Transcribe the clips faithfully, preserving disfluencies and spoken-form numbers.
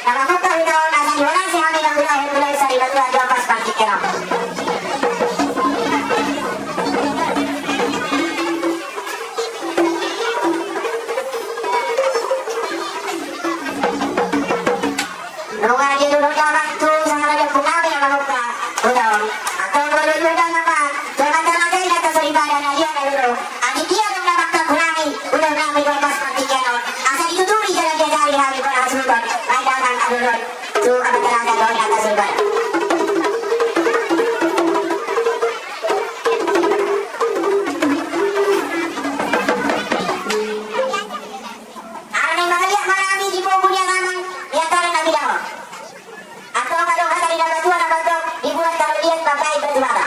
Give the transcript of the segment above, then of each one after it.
Nunga mungka hita on asa diolasi hami na hulahulamuna sarimatua di ompas partingkian on. Nunga dia dulu damang tu sahala dia pungawi na mangungka. Udah. Atau boleh juga nama. Jangan terlalu ingat keseribadan dia dulu. Adi dia dong nama tak kurangi. Udah kami dua belas partikan. Asa dituturi jalan dia dari hami para hasutan. Baik datang adulun. Tu apa terasa kau ingat keseribadan. Arani mangaliat marami di pogu ni anganan, di antara na bidang on. Antong adong hata ni na matua na mandok, di bulan karulian pangkain batu bata.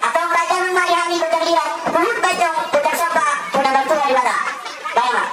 Antong bajaman ma di hami bojang liat, huhut bajong, bojang somba, tu na martua Debata. Bae ma.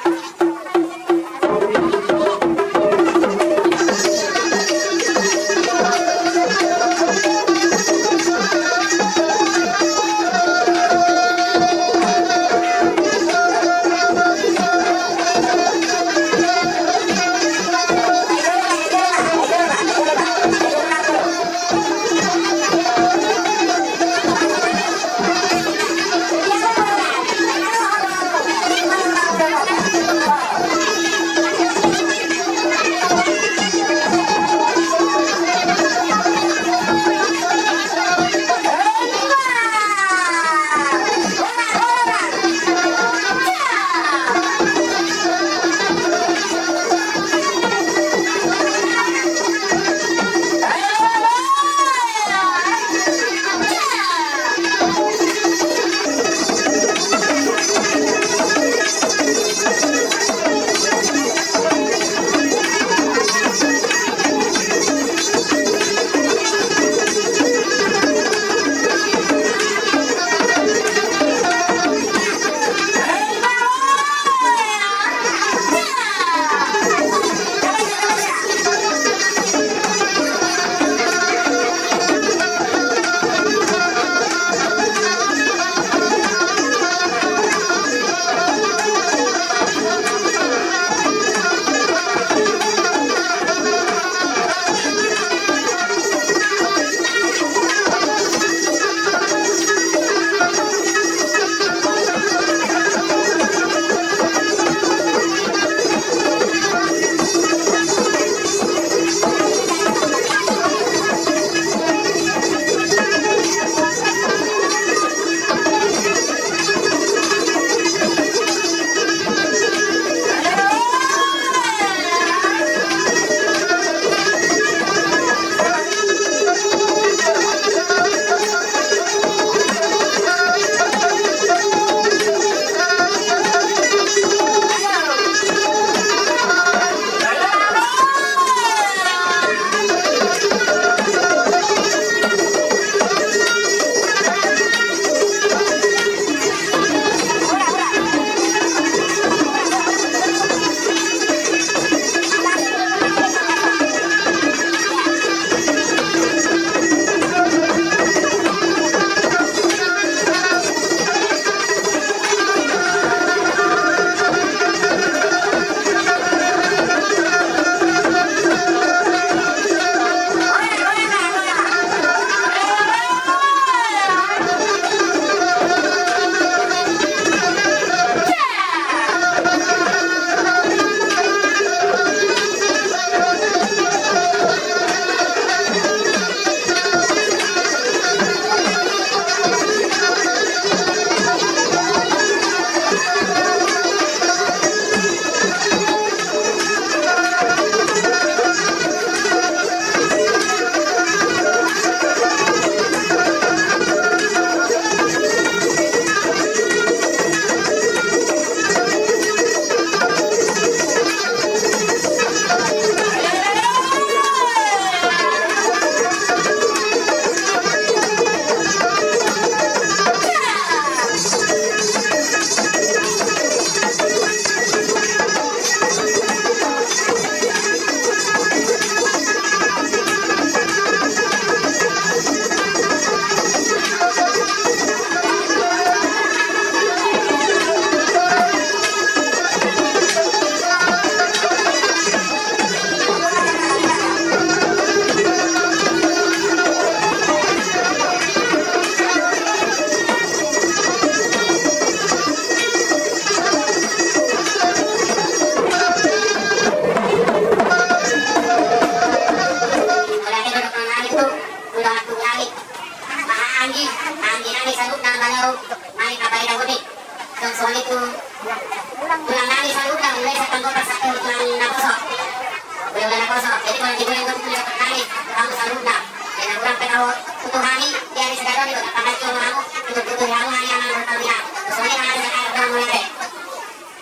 Di bulan dua puluh dua kami, kamu saluhutna. Dengan orang pe na ho tutu hami, di ari sadari on, pangkat cuma kamu, tutu-tutu di hamu hami anak bertahun-tahun. Songon i ma raja ni hami, mulai.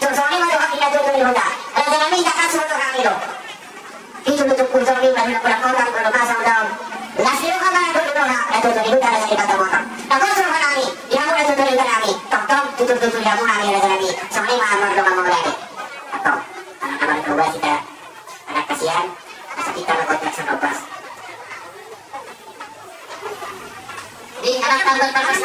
Songon i ma dohot ni na tutu di huta. Raja nami, inda kan suruh hami do. Itu tutu pun songon i ma dohot ni na tutu di huta. Las ni roha ma na tutu di huta, na tutu di huta, raja ni Batam Oto. Tongtong suruh hami, di hamu na tutu di huta nami. Tongtong tutu-tutu di hamu hami, raja nami. Songon i ma mardongan ma mulai. Tongtong. Anak-anak berubah kita. Anak kasihan, asa kita mengkontrak sama pas. Di anak tambal panas